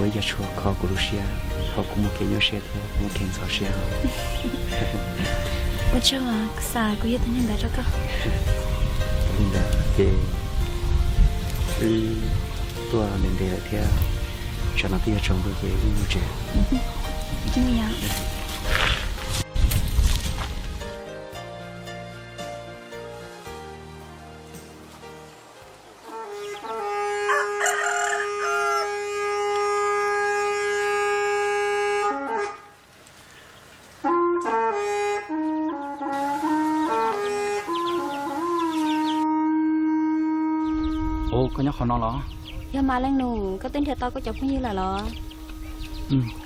Yog tshuav kho kuv lub siab, thov kuv muaj kev nyuaj siab thiab muaj kev ntxhov siab. Ua tsaug, kuv xav kuv yog tus neeg ntawd rau koj. Li ntawd ces wb tuaj ntev ntev lawm thiab, tsam no twb yuav tsaus ntuj ces wb mus tsev. Ua, koj nyob qhov no los? Yog mas leej nus, koj twb nrhiav tau koj cov phooj ywg lawm los?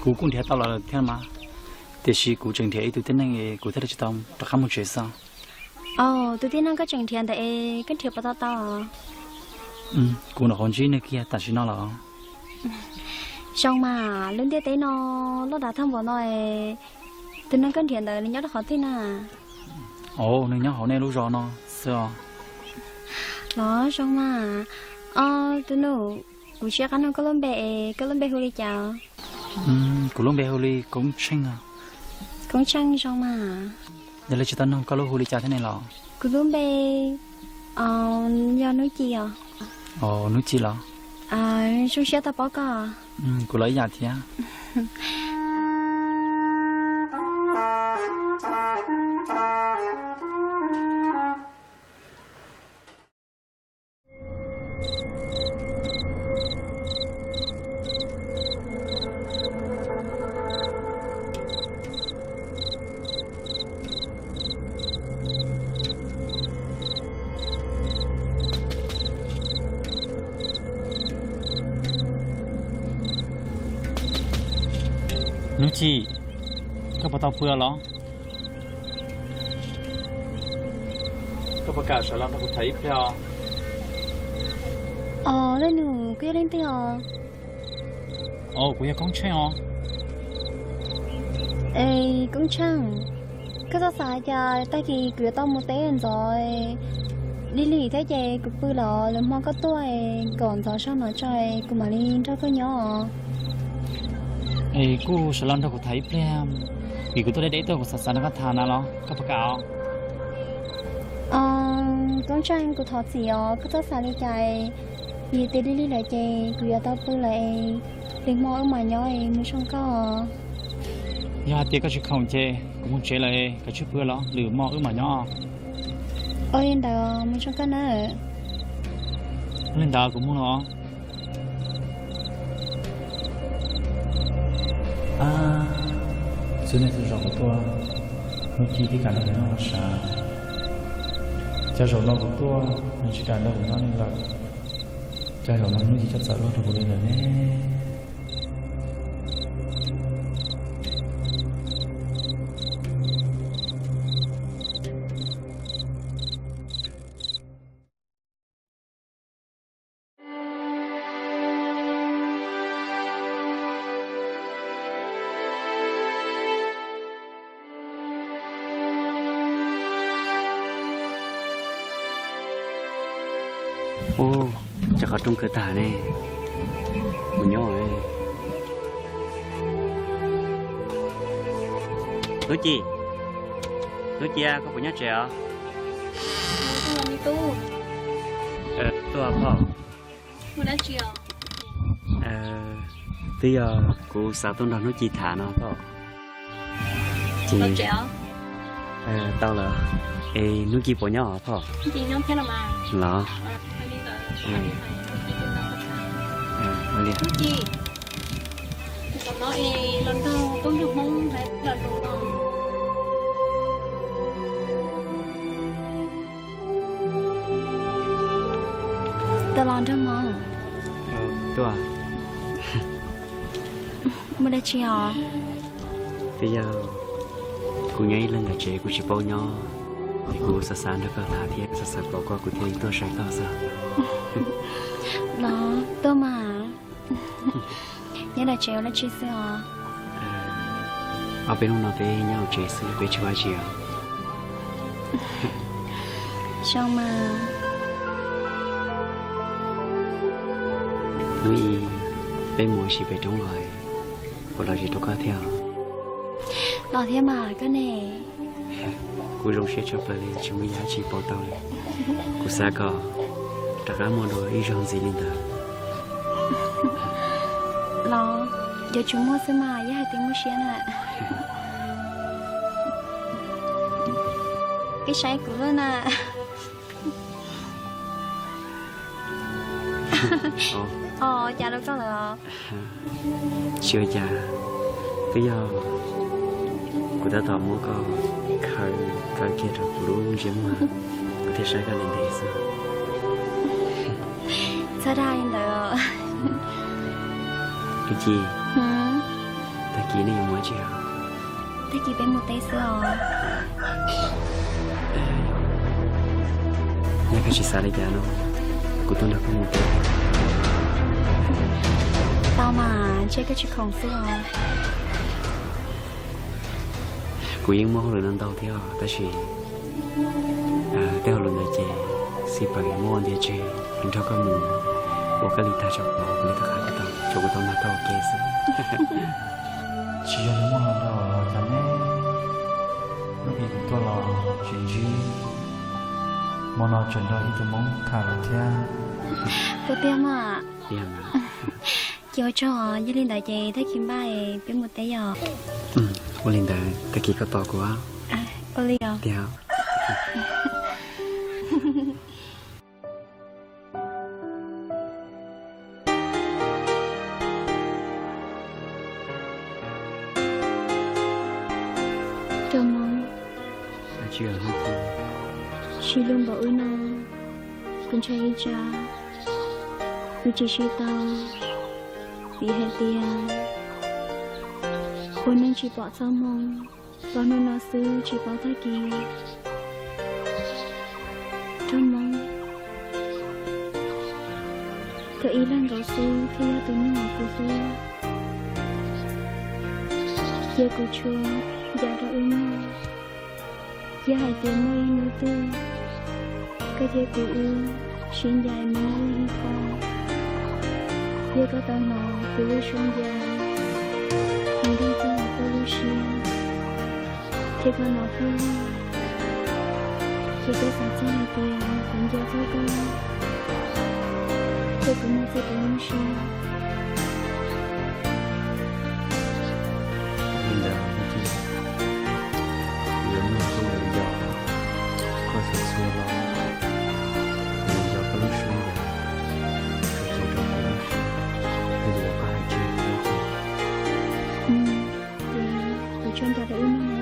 Kuv kuj nrhiav tau lawm thiab mas, tiam sis kuv tseem nrhiav ib tug tib neeg es kuv thiaj li tsis tau rov qab mus tsev xwb. Tus tib neeg koj tseem nrhiav ntawd es koj nrhiav puas tau tau? Kuv nyuam qhuav ntsib nws kiag tam sim no los. Zoo mas, lub ntiaj teb no loj dav thaj npaum no es, tus neeg koj nrhiav ntawd nws nyob rau qhov twg na? Ov, nws nyob hauv nej lub zos no xwb os. Los zoo mas. Tus nus, kuv tsis qab nug koj lub npe es koj lub npe hu li cas? Kuv lub npe hu li Koob Tsheej. Koob Tsheej zoo mas. Yog li tsis tau nug koj lub hu li cas thiab ne los? Kuv lub npe yog Hnub Ci os. Hnub Ci los? Zoo siab tau paub koj. Kuv los ib yam thiab. Hnub Ci, koj puas tau pw los? Koj puas kam sawv los nrog kuv tham ib pliag os? Os, leej nus, koj yog leej twg os? Os, kuv yog Koob Tsheej os. Es Koob Tsheej, koj txhob xav hais tias tag kis kuv yuav tau mus teb ntxov li lim thiab ces kuv pw lawm, lwm hmo koj tuaj kom ntxov zog no tso kuv mam li nrog koj nyob os. Es kuj sawv los nrog kuv tham ib pliag, vim kuv tuaj deb deb tuaj kuv xav xav nrog koj tham na los koj puas kam os? Koob Tsheej, kuv thov txim os, koj txhob xav li cas. Vim tias li lig lawm ces kuv yuav tau pw lawm es, lwm hmo wb mam nyob es mus zoo koj. Yog hais tias koj tsis khoom ces kuv mus tsev lawm, koj tsis pw los lwm hmo wb mam nyob. Ua li ntawd mus zoo koj na. Ua li ntawd kuv mus los. Ab, xwb nej xwb zos kuv tuaj, Hnub Ci twb kam nrog kuv nyob los sav. Cas zaum no kuv tuaj nws tsis kam nrog kuv nyob li lawm. Cas zaum no Hnub Ci coj txawv luaj rau kuv li lawm ne? Ub, cas qhov rooj kawg tag ne. Mus nyob. Hnub Ci, Hnub Ci, koj puas nyob tsev os? Tuaj, phauj. Twb yog kuv xav tuaj nrog Hnub Ci tham no phauj. Tau lawm. Es Hnub Ci puas nyob os phauj? Los. Tau los nrog mog. Tuaj. Mus dab tsi os? Twb yog kuv nyob ib leeg ntawm tsev kuv tsis paub nyob, es kuv xav xav nrog koj tham thiab xav xav pom koj kuv thiaj li tuaj saib koj xwb. Los tuaj mas. Nyob dab tsi ua dab tsi xwb os? Ob peb hnub no peb nyob hauv tsev xwb peb tsis ua dab tsi os. Zoo mas. Hnub Ci, Peb mus ua si pem roob los, kuv los ze rau koj thiab. Los thiab mas koj ne. Kuv zoo siab tshaj plaws li, tsis muaj yam dab tsi pauv tau li. Kuv xav kom rov qab muaj dua ib zaug ntxiv li ntawd. Los, yuav tsum muaj xwb mas, yog hais tias muaj siab na. Peb saib kuv lawm na. Os, cas rau koj lawm os? Tsis ua cas, twb yog kuv tab tom muab koj khaws kaw kiag rau kuv lub ntsej muag, kuv thiaj saib koj ntev ntev xwb. Txhob dag li ntawd. Lub Ci, tag kis nej yuav mus dab tsi os? Tag kis peb mus teb xwb os. Yog koj tsis xav li cas no, kuv tuaj nrog koj mus teb. Tau mas, ntshe koj tsis khoom xwb os. Kuv yeej muaj hauj lwm no ntau thiab os, tab sis tej hauj lwm ntawd ces xij peem muab ua ntia tseg, nrog koj mus ua koj li tag tso, kuv li tau qab tau, tsuav kuv tau mag tau ua ke xwb. Tsis yog li muaj hauj lwm ntau los cas ne, lub kis kuv tuaj los tsis ntsib, hmo no tseem nrog ib tug Hmoob tham lawm thiab. Puas tiag mas? Ces ua tsaug, yog li ntawd ces tag kis npaj peb mus teb yom. Ua li ntawd tag kis koj tos kuv. Ua li os. Tiag. Rau Hmoob, sib hlub npaum wb no, kuv ntshai ib tsam wb tsis sib tau, vim hais tias ua neej tsis pom txoj hmoo, los hnub no xwb tsis paub tag kis. Rau Hmoob, koj ib leeg nkaus xwb thiaj yog tus neeg uas kuv hlub. Cia kuv tshua ncaim rau wb mloog, yog hais tias muaj ib hnub twg koj thiab kuv wb sib ncaim mus nyob ib qho, yog koj tau hnov kuv lub suab ncaim, kuv nkeeg txog koj lub siab, thiab koj hnov kuv, ces koj xav txog hais tias kuv nco txog koj, thiab kuv muaj txoj kev nyuaj siab. Li ntawd, kuv yuav mloog koj lus nco, koj txhua txhua lo, lus nco koj lub suab ncaim, txhua txhua rau kuv lub siab, thiab lus uas koj hais tseg kuv lub siab. Ces kuv tso nco rau wb mloog na.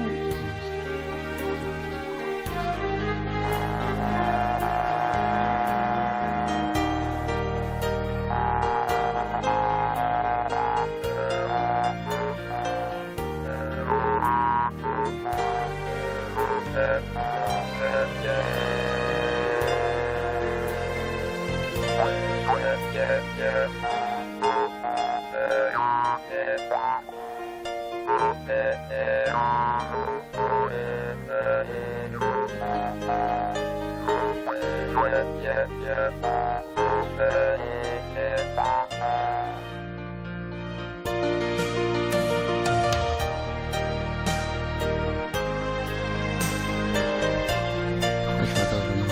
Koj suav tau zoo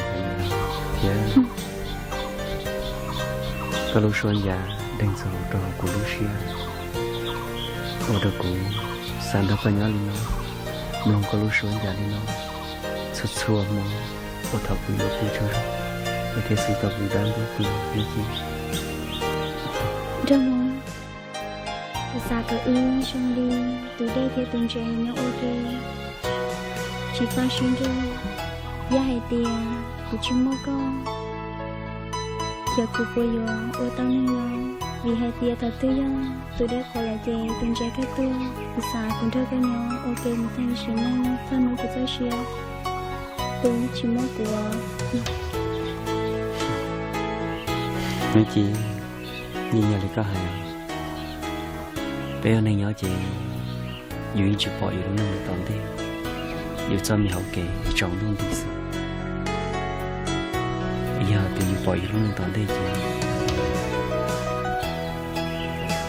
thiab koj lub suab ncaim deeg txog rau hauv kuv lub siab, ua rau kuv xav nrog koj nyob li no, mloog koj lub suab ncaim li no txhua txhua hmo, ua thaum kuv yuav pw tsaug zog, es thiaj xwb tau kuv dab ntub pw ib ce. Nraug Hmoob, kuv xav kom wb zoo li tus dej thiab tus ntses nyob ua ke, tsis txawj sib nrug. Yog hais tias kuv tsis muaj koj, ces kuv puas yuav ua tau neeg nyob? Vim hais tias thaum twg yog tus dej qhuav lawm ces tus ntses kawg tuag. Kuv xav kuv nrog koj nyob ua ke mus tag sim neej, txog hnub kuv txoj sia twb tsis muaj kuv. Nws ces yeej yog li koj hais, peb ua neeg nyob ces yus yeej tsis pom yus lub neej tom ntej, yus txoj me hauv kev tsaus ntuj nti xwb. Yog tias yus pom yus lub neej tom ntej ces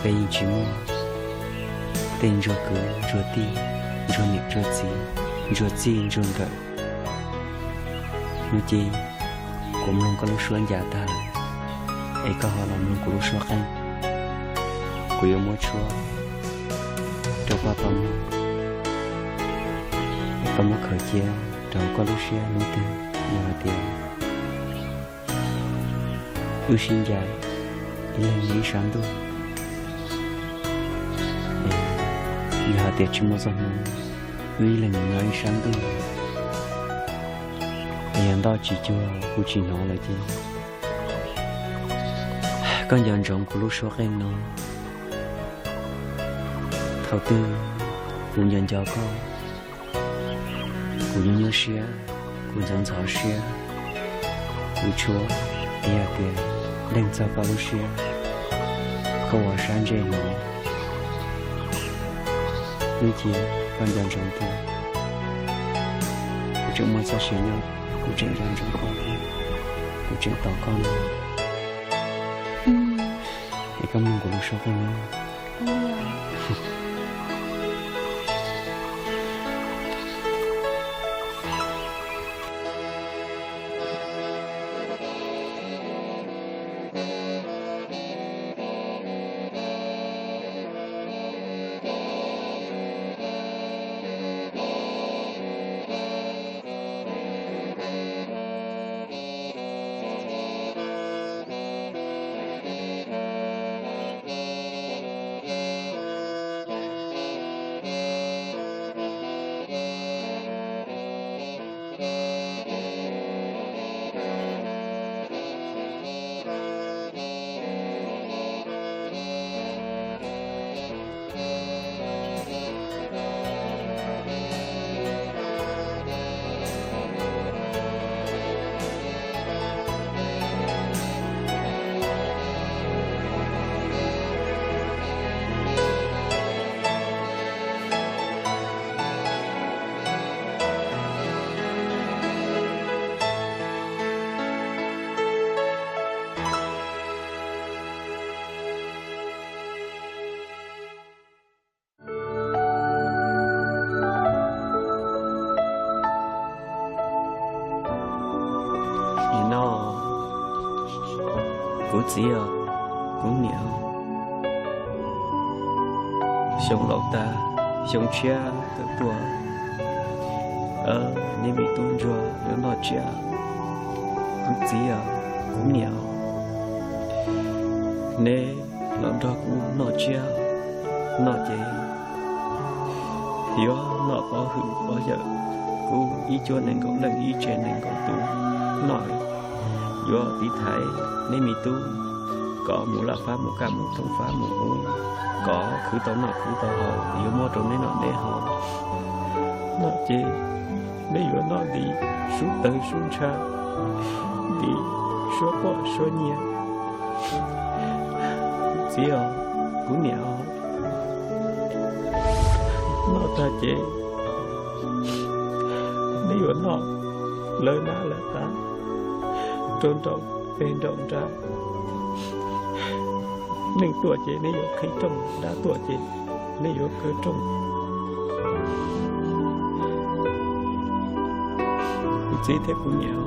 peb yeej tsis muaj tej ntsuag kwv ntsuag tij, ntsuag niam ntsuag txiv, ntsuag txij ntsuag nkawm. Hnub ib kuv mloog koj lub suab ncas tag, es koj ho los mloog kuv lub suab qeej. Kuv yuav muab tshuab rau koj tau mloog, es koj muab khaws cia rau koj lub siab hnub twg yog hais tias wb sib ncaim ib leeg ib sab ntuj, yog hais tias tsis muaj txoj hmoov wb ib leeg nyob ib sab ntuj, es yog ntoj tsis cuag kuv tsis hnov lawm ces koj nco ntsoov kuv lub suab qeej no. Thaum twg kuv nco nco koj, kuv nyuaj nyuaj siab, kuv ntxhov ntxhov siab, kuv tshuab, es yog tias leej txog koj lub siab, koj ua sab ntsej no, hnub ib koj nco ntsoov tias kuv tseem muaj txoj sia nyob, kuv tseem nco ntsoov koj, kuv tseem tos koj no. Es koj mloog kuv lub suab qeej no. Nim no kuv txiv os, kuv niam, xyoo laus tag, xyoo tshiab tawm tuaj, neb me tub ntsuag yuav noj tsiab. Kuv txiv os, kuv niam, neb los nrog kuv noj tsiab no ces yuav noj pov hwm pov yawm, kuv ib cuab nees nkaum leej ib tse nees nkaum tus noj, yuav tiv thaiv neb me tub kom mus laj fab mus kaj mus thoob fab mus ub, kom khwv tau noj khwv tau haus, yuav muab rau neb noj neb haus. Noj ces neb yuav noj ntim sub tawg sub ntsha, ntim suab quaj suab nyiav. Kuv txiv os, kuv niam os, noj tag ces neb yuav noj lawv mab lawv tab, rau nraum peg nraum nrab. Neeg tuaj ces neb yuav qhib rooj, dab tuaj ces neb yuav kaw rooj. Kuv txiv thiab kuv niam,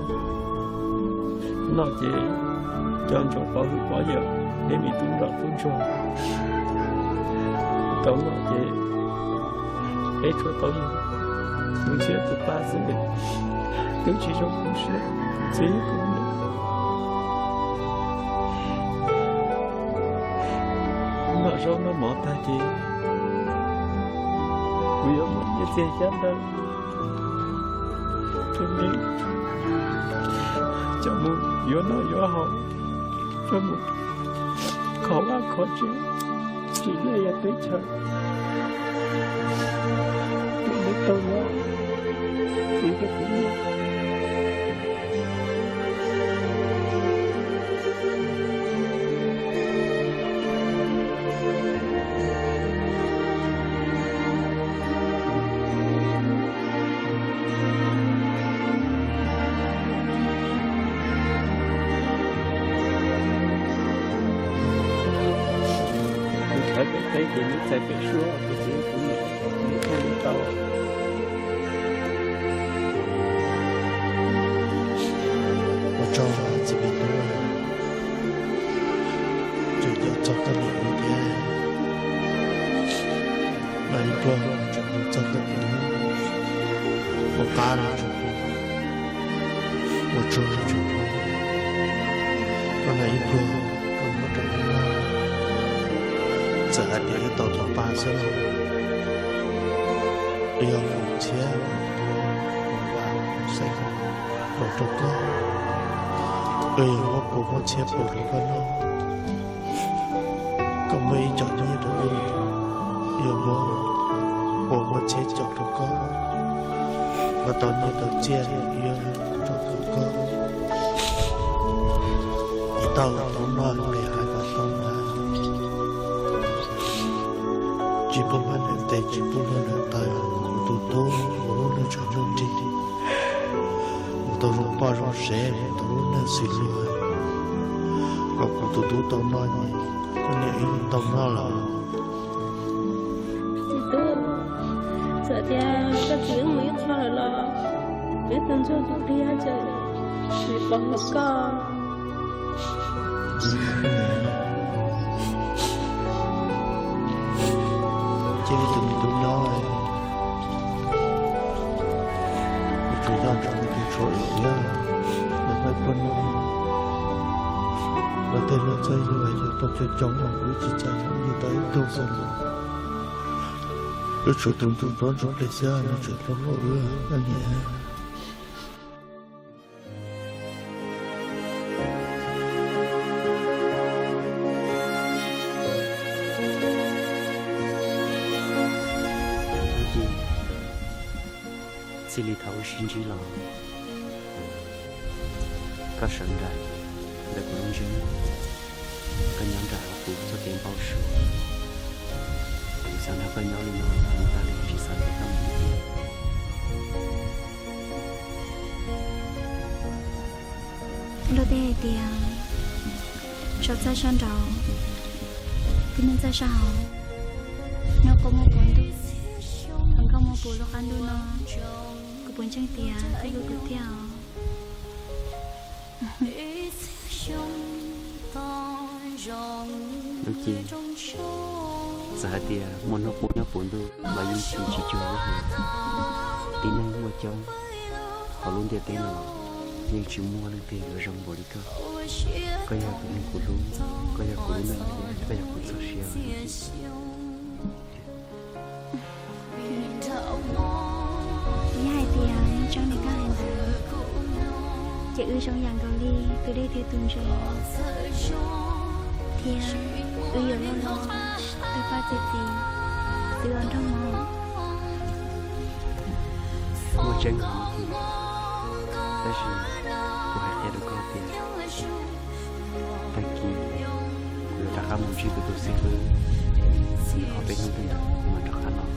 noj ces cov ntsoov pov hwm pov yawm, neb me tub nrog tub ntsuag tau noj ces peb tshuav tau yug tus ntxhiab tus pa xwb, twb tsis zoo kuv siab, kuv txiv kuv niam. Noj zaub noj mov tag ces kuv yuav muab nyiaj txiag xyab ntawv rau neb coj mus yuav noj yuav haus, coj mus kho vaj kho tsev, tsim nyiaj yog teb chaws, rau neb tau nyob, txiv thiab kuv nyiaj. Kuv Txais pem suab kuv txiv kuv niam, nws thiaj li tau. Ua tsaug txiv me tub, tseem nco txog koj niam lub thiab. Mas ib pliag tseem nco txog koj niam lub, ua qab los tseem hlub, ua tsaug los tseem hlub. Koj na ib pliag koj muab rau kuv noj, txawm hais tias wb tau tau pa xwb los, wb yuav mus txhiab mus tua mus vam mus xeeb los rau koj. Wb yuav muab puas muab txhiab puas rau koj noj. Koj muab ib co nyiaj rau wb, wb yuav muab puas muab txhiab co rau koj. Koj tau nyiaj tau txiaj wb yuav tso rau koj. Tau tau noj nqis hav kom tau ntag. Tsis pub mab nws tes tsis pub luag nws taw, kuv tus tub ua lub neej tshaj ntuj nrig, mus tau zoo poj zoo sev, mus tau lub neej xws luag, kom kuv tus tub tau noj, koj niam wb tau noj lawm. Txiv tub, txawm tias koj txiv wb mus ib qho lawm los, wb tus ntsuag tus pliag tseem pom hwm koj. Ces wb tus me tub nyob, kuv tsuas yog nrog nws tus tshuav lwm tiag, nws pab puag no, luag tej luag txawj yug yug pog coob coob los kuv tsis txawj yug tau ib tug xwb. Wb tshuav tus ntsuj tuav ntsuj plig xwb, nws tseem hlub hlub wb koj niam. Txij li thaum wb sib ntsib los, koj sawv nraim ntawm kuv lub ntsej muag, koj nyob nraim hauv kuv txoj kev npau suav. Kuv xav nrog koj nyob li no mus tas li, tsis xav nrog koj mus lawm. Luag tej hais tias, saum txaj sab nraud, tib neeg txaj sab hauv. Nyob qub muaj puv ntuj, hluas nkauj muaj puv lub qab ntuj no, kuv puas ntseeg tias koj hlub kuv thiab os? Lub cev, txawm hais tias muaj hnub qub nyob puv ntuj los yeej tsis tsis cuag lub hlis. Tib neeg muaj coob hauv lub ntiaj teb no, yeej tsis muaj leej twg yuav zoo npaum li koj. Koj yog tus neeg kuv hlub, koj yog kuv lub neej thiab koj yog kuv txoj sia. Yog hais tias yeej tseeb li koj hais ntawd, ces wb zoo yam nkaus li tus dej thiab tus ntses, thiab wb yuav los tau pab txiv txiv, wb los nrog mov. Muaj tseeb, tab sis kuv hais qhia rau koj tias, tag kis kuv yuav rov qab mus ntsib kuv tus xib hwb, nws qhov peb hnub twg ntawd kuv mam rov qab los.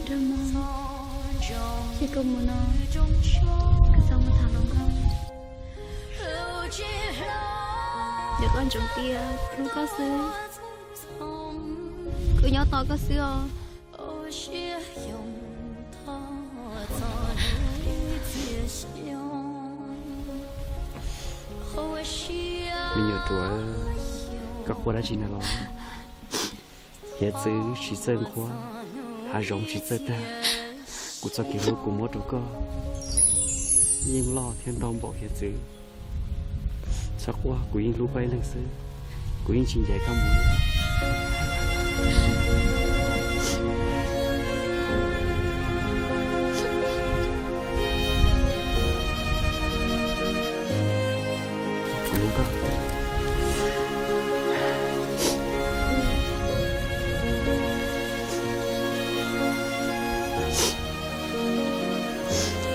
Nrog mog, ces koj mus no, koj txhob mus tham hluas nkauj. Yog koj ntsoov tias kuv hlub koj xwb, kuv nyob tos koj xwb os. Me nyuam ruam, koj quaj dab tsi na los? Hiav txwv tsis txawj nqhuab, hav zoov tsis txawj tag. Kuv txoj kev hlub kuv muab rau koj yeej loj thiab ntau npaum hiav txwv. Txhob quaj, kuv yeej hlub koj ib leeg xwb, kuv yeej tsis ncaim koj mus. Kuv hlub koj.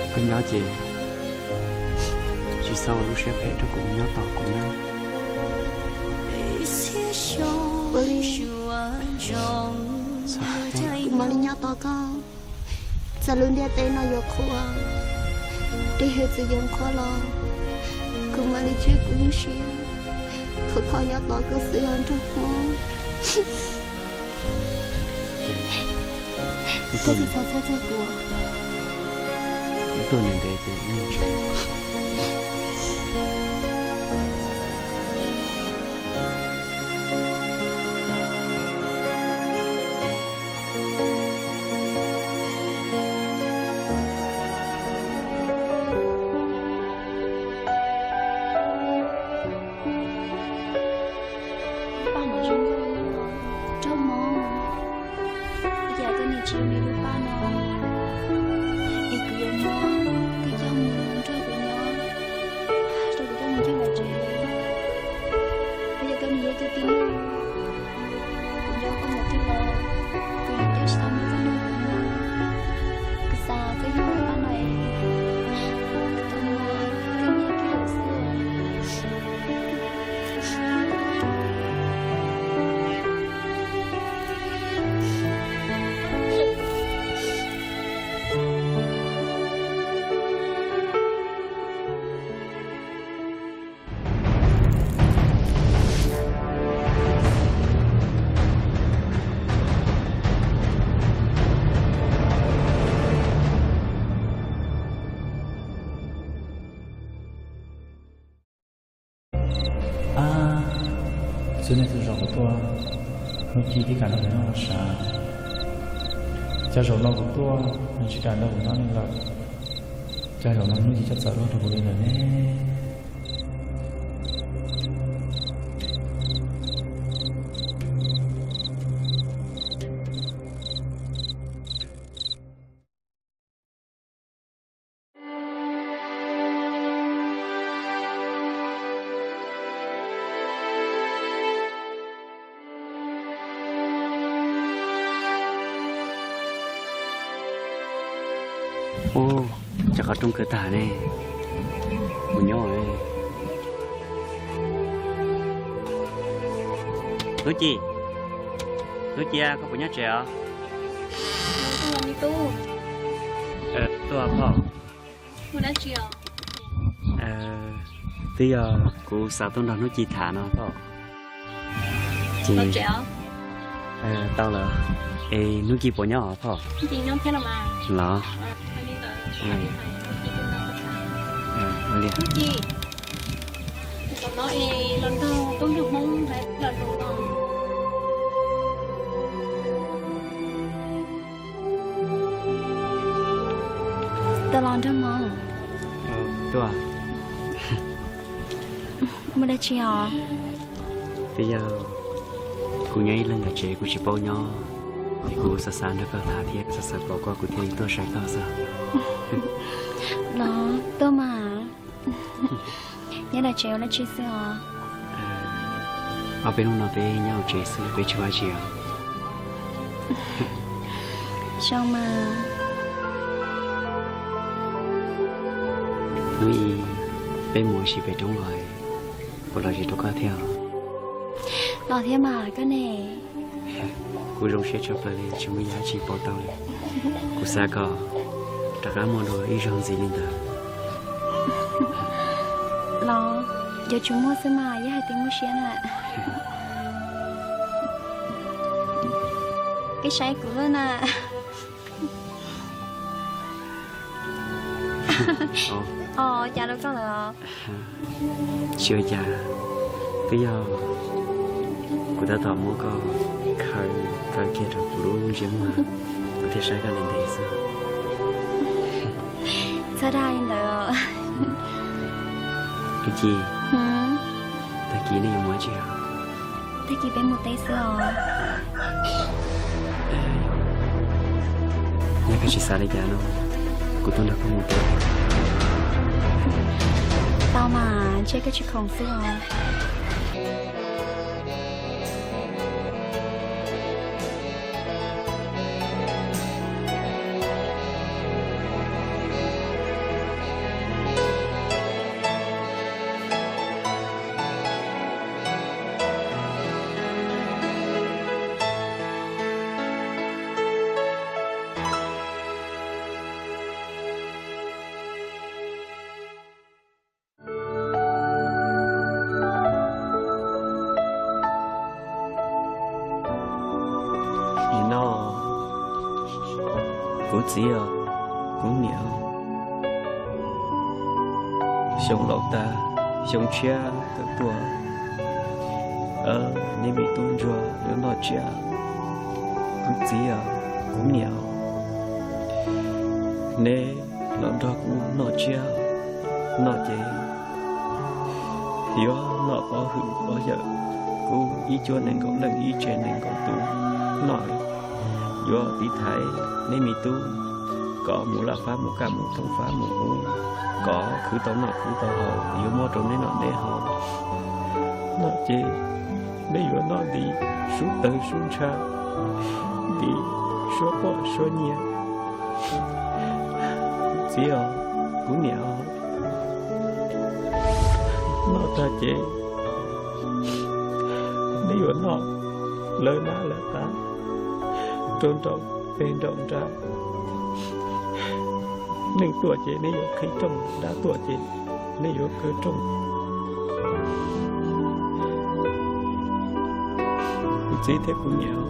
Koj nyob ces tsis txhob ua lub siab phem rau kuv, nyob tos kuv nawb. Ua li, kuv mam li nyob tos koj. Txawm lub ntiaj teb no yuav qhuav, Dej hwj txwv yees qhuav los, kuv mam li tswj kuv lub siab, thov koj nyob tos kuv xwb os nraug Hmoob. Koj tsis txhob txhawj txog kuv. Tuaj ntev ntev ces yeej tsis Paj no zoo nkauj, nraug Hmoob, ua cas koj niam tsis yuav me lub paj no, es kuv yuav muab koj coj mus nrog kuv nyob, rau kuv coj mus cog lom tsev. Ua cas koj niam yog tus tib neeg, kuv nco koj mus twg los kuv yeej coj tsis tau nrog koj nyob. Kuv xav koj yog lub paj no es kuv tau muab koj nyiag kiag lawm xwb. Ab, txhua hnub txhua zaus kuv tuaj, Hnub Ci twb kam nrog kuv nyob los sav. Cas zaum no kuv tuaj nws tsis kam nrog kuv nyob li lawm? Cas zaum no Hnub Ci coj txawv luaj rau kuv li lawm ne? Ub, cas qhov rooj kaw tag ne, kuv nyob. Hnub Ci, Hnub Ci, koj puas nyob tsev os? Tuaj, phauj. Twb yog kuv xav tuaj nrog Hnub Ci tham no phauj. Tau lawm. Es Hnub Ci puas nyob os phauj? Los. Tau los nraug Hmoob. Tuaj. Muaj dab tsi os? Twb yog kuv nyob ib leeg ntawm tsev kuv tsis paub nyob, es kuv xav xav nrog koj tham thiab xav xav pom koj kuv thiaj li tuaj saib koj xwb. Los tuaj mas. Nyob ntawm tsev ua dab tsi xwb os? Ob peb hnub no peb nyob hauv tsev xwb peb tsis ua dab tsi os. Zoo mas. Hnub ib peb mus ua si pem roob los, kuv los tsev rau koj thiab os. Los thiab mas koj ne. Kuv zoo siab tshaj plaws li tsis muaj yam dab tsi pauv tau li. Kuv xav kom rov qab muaj dua ib zaug ntxiv li ntawd. Los, yuav tsum muaj xwb mas, yog hais tias muaj siab na. Koj saib kuv lawm na. Os, cas rau koj lawm os? Tsis ua cas, twb yog kuv tab tom muab koj khaws kaw kiag rau kuv lub ntsej muag, kuv thiaj saib koj ntev ntev xwb. Txhob dag li ntawd os. Hnub Ci, tag kis nej yuav mus dab tsi os? Tag kis peb mus teb xwb os. Yog koj tsis xav li cas no, kuv tuaj nrog koj mus teb. Tau mas, ntshe koj tsis khoom xwb os. Txiv os, kuv niam, xyoo laus tag, xyoo tshiab kawm tuaj, neb me tub ntsuag yuav noj tsiab. Kuv txiv os, kuv niam, neb los nrog kuv noj tsiab, noj ces yuav noj pov hwm pov yawm, kuv ib cuab nees nkaum leej ib tsev nees nkaum tus noj, yuav tiv thaiv neb me tub kom mus laj fab mus kaj mus thoob fab mus ub, kom khwv tau noj khwv tau haus, yuav muab rau neb noj neb haus. Noj ces neb yuav noj ntim sub tawg sub ntsha, ntim suab quaj suab nyiav. Kuv txiv os, kuv niam os, noj tag ces neb yuav noj lawv mab lawv qab, rau nraum peg nraum nra. Neeg tuaj ces neb yuav qhib rooj, dab tuaj ces neb yuav kaw rooj. Kuv txiv thiab kuv niam,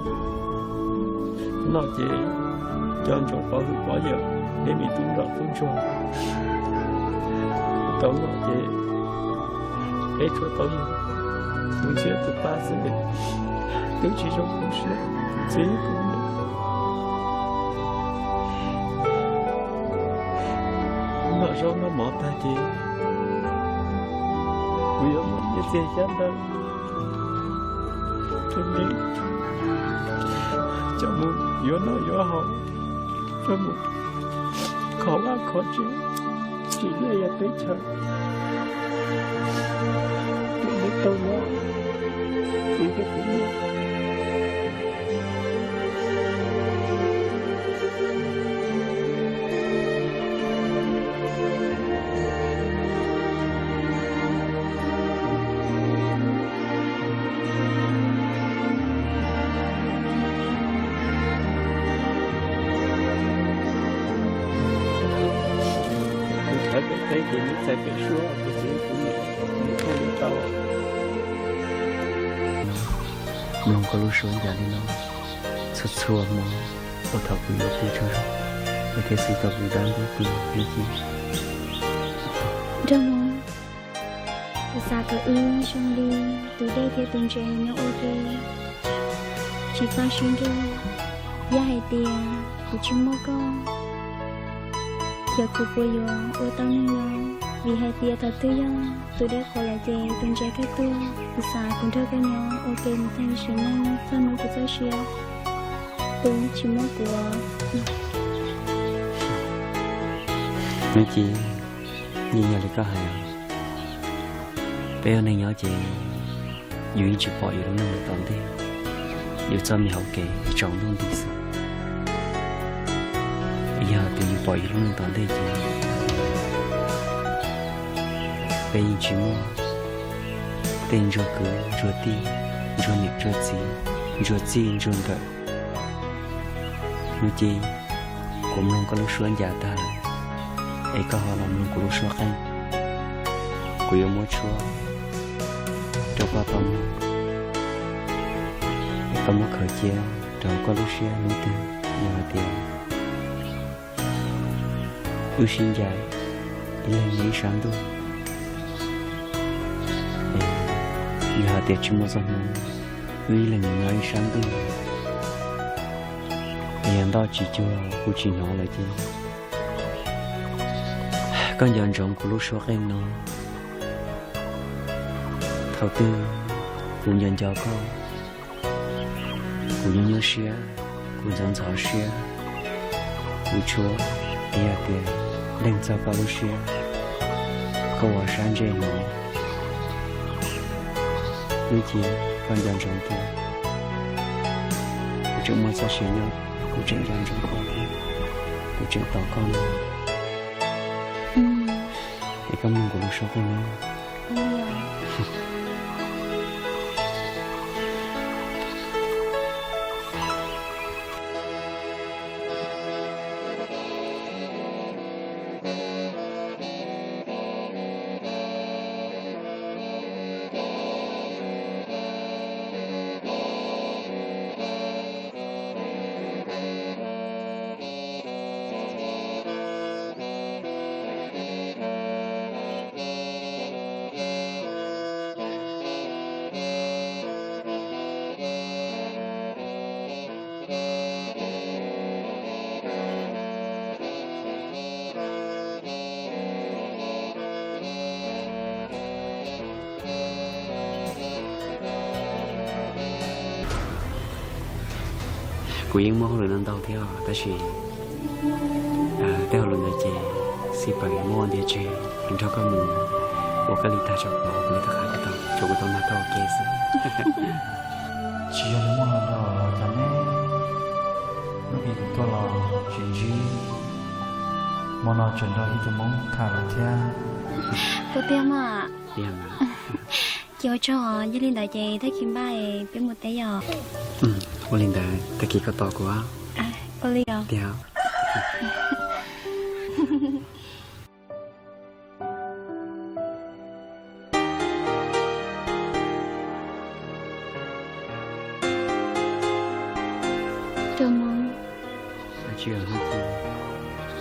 noj ces cov ntsoov pov hwm pov yawm, neb me tub nrog tub ntsuag tau noj ces peb tshuav tau yug tus ntxhiab tus pab xwb, twb tsis zoo kuv siab, kuv txiv kuv niam. Noj zaub noj mov tag ces kuv yuav muab nyiaj txiag xyab ntawv rau neb coj mus yuav noj yuav haus, coj mus kho vaj kho tsev, tsim liaj yam teb chaws rau neb tau nyob, txiv thiab kuv niam. Nws thaiv pem teb ces neb txais pem suab, kuv txiv kuv niam, nws thiaj li tau mloog koj lub suab ncas li no txhua txhua hmo, ua thaum kuv yuav pw tsaug zog, es thiaj xwb tau kuv dab ntub pw ib ce. Nraug Hmoob, kuv xav kom wb zoo li tus dej thiab tus ntses nyob ua ke, tsis txawj sib nrug. Yog hais tias kuv tsis muaj koj, yog kuv puas yuav ua tau neeg no? Vim hais tias thaum twg yog tus dej qhuav lawm ces tus ntses kawg tuag. Kuv xav kuv nrog koj nyob ua ke mus tag sim neej, txog hnub kuv txoj sia twb tsis muaj kuv. Nws ces yeej yog li koj hais, peb ua neeg nyob ces yus yeej tsis pom yus lub neej mus tom ntej, yus txoj me hauv kev tsaus ntuj nti xwb. Yog tias yus pom yus lub neej tom ntej ces peb yeej tsis muaj tej ntsuag kwv ntsuag tij, ntsuag niam ntsuag txiv, ntsuag txij ntsuag nkawm. Hnub ces kuv mloog koj lub suab ncas tag lawm, es koj ho los mloog kuv lub suab qeej. Kuv yuav muab tshuab rau koj tau mloog, es koj muab khaws cia rau koj lub siab hnub twg yog hais tias wb sib ncaim ib leeg nyob ib sab ntuj. Yog hais tias tsis muaj txoj hmoo wb ib leeg nyob ib sab ntuj, es yog ntoj tsis cuag kuv tsis hnov lawm ces koj nco ntsoov kuv lub suab qeej no. Thaum twg kuv nco nco koj, kuv nyuaj nyuaj siab, kuv ntxhov ntxhov siab, kuv tshuab, es yog tias leej txog koj lub siab, koj ua sab ntsej no, hnub ces koj nco ntsoov tias kuv tseem muaj txoj sia nyob, kuv tseem nco ntsoov koj thiab, kuv tseem tos koj no. Es koj mloog kuv lub suab qeej no. Kuv yeej muaj hauj lwm no ntau thiab os, tab sis tej hauj lwm ntawd ces xij peem muab ua ntiag tseg, nrog koj mus ua koj li tag tso, kuv li tau qab tau, tsuav kuv tau nag tau ua ke xwb. Tsis yog li muaj hauj lwm los cas ne, lub vim kuv tuaj los tsis ntsib, hmo no tseem nrog ib tug Hmoob tham lawm thiab. Koj tiag mas. Tiag mas. Ces ua tsaug, yog li ntawd ces tag kis npaj peb mus teb yom. Ua li ntawd tag kis koj tos kuv. Ua li os. Tiag. Tau Hmoob,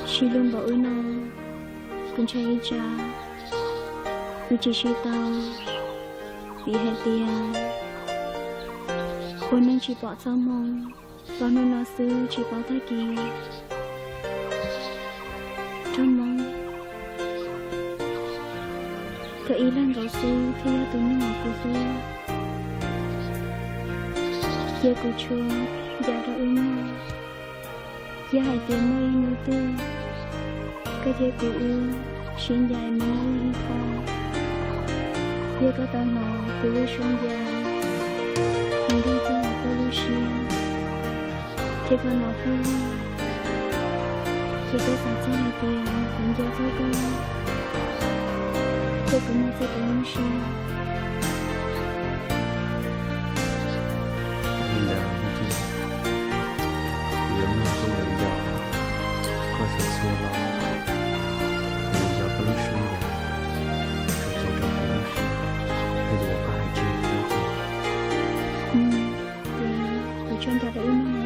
sib hlub npaum wb no, kuv ntshai ib tsam wb tsis sib tau, vim hais tias ua neej tsis pom txoj hmoo, los hnub no xwb tsis paub tag kis. Tau Hmoob, thaum ib leeg nkaus xwb thiaj yog tus neeg uas kuv hlub, cia kuv tshua ncaim rau wb mog. Yog hais tias muaj ib hnub twg koj thiab kuv wb sib ncaim mus nyob ib qho, yog koj tau hnov kuv lub suab ncas mus nkeeg txog koj lub siab, thiab koj hnov kuv lub, ces koj xav txog hais tias kuv nco txog koj, thiab kuv muaj txoj kev nyuaj siab. Li ntawd, kuv yuav mloog koj lub nco, koj txhua txhua lo, kuv yuav nco koj lub suab ncas, tsuas cia rau kuv lub siab, thiaj li uas koj hais tseg kuv lub siab. Ces kuv tso nco rau wb mog na.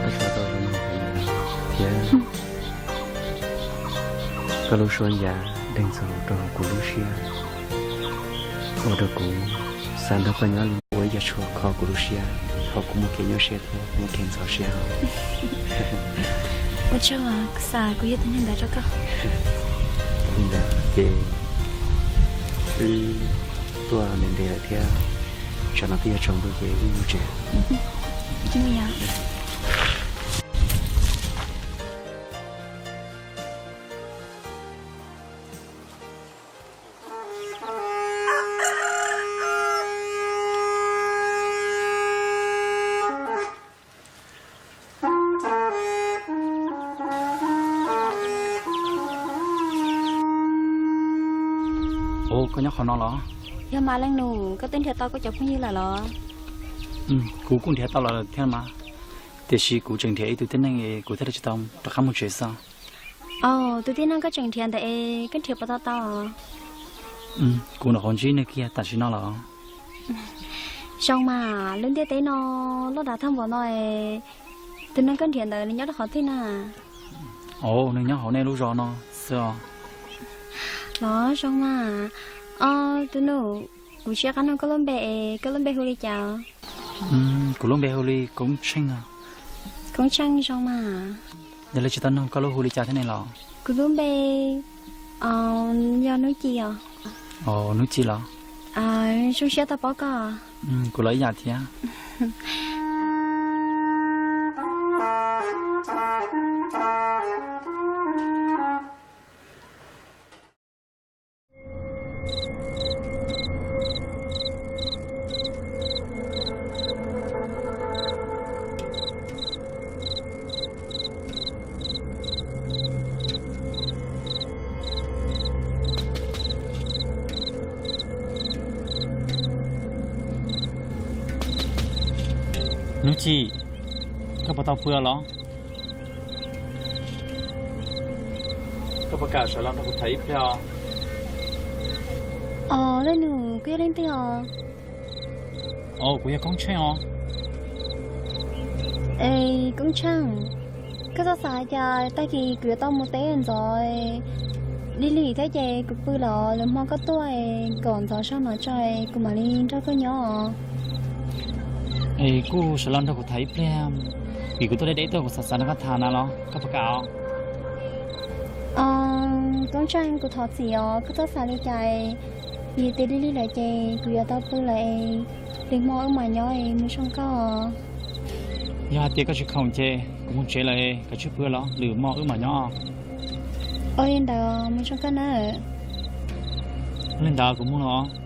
Koj tshua tau zoo nyob thiab koj lub suab ncas deeg txog rau hauv kuv lub siab, ua rau kuv xav nrog koj nyob li ua ib co tshuaj kho kuv lub siab, thaum kuv muaj kev nyuaj siab thiab muaj kev ntxhov siab. Ua tsaug, kuv xav kuv yog tus neeg ntawd rau koj. Li ntawd ces wb tuaj ntev ntev lawm thiab, tsam no twb yuav tsaus ntuj ces wb mus tsev. Ua, koj nyob qhov no los? Yog mas leej nus, koj twb nrhiav tau koj cov phooj ywg lawm los? Kuv kuj nrhiav tau lawm thiab mas, tiam sis kuv tseem nrhiav ib tug tib neeg es kuv thiaj li tsis tau rov qab mus tsev xwb. Tus tib neeg koj tseem nrhiav ntawd es koj nrhiav puas tau tau? Kuv nyuam qhuav ntsib nws kiag tam sim no los. Zoo mas, lub ntiaj teb no loj dav tag npaum no es tus neeg koj nrhiav ntawd nws nyob rau qhov twg na? Ov, nws nyob hauv nej lub zos no xwb os. Los zoo mas. Tus nus, kuv tsis qab nug koj lub npe es koj lub npe hu li cas? Kuv lub npe hu li Koob Tsheej. Koob Tsheej zoo mas. Yog li tsis tau nug koj lub hu li cas thiab ne los? Kuv lub npe yog Hnub Ci os. Hnub Ci los? Zoo siab tau paub koj. Kuv los ib yam thiab. Ci, koj puas tau pw los? Koj puas kam sawv los nrog kuv tham ib pliag? Os, leej nus, koj yog leej twg os? Os, kuv yog Koob Tsheej os. Es Koob Tsheej, koj txhob xav hais tias tag kis kuv yuav tau mus teb ntxov, lig lig thiab ces kuv pw lawm, lwm hmo koj tuaj kom ntxov zog no tso, kuv mam li nrog koj nyob. Es kuj sawv los nrog kuv tham ib pliag, vim kuv tuaj deb deb tuaj kuv xav xav nrog koj tham na los, koj puas kam os? Os, Koob Tsheej, kuv thov txim os, koj txhob xav li cas, vim tias lig lig lawm ces kuv yuav tau pw lawm, lwm hmo wb mam nyob, mus zoo koj. Yog hais tias koj tsis khoom ces kuv mus tsev lawm, koj tsis pw los, lwm hmo wb mam nyob. Ua li ntawd, mus zoo koj nawb. Ua li ntawd kuv mus los.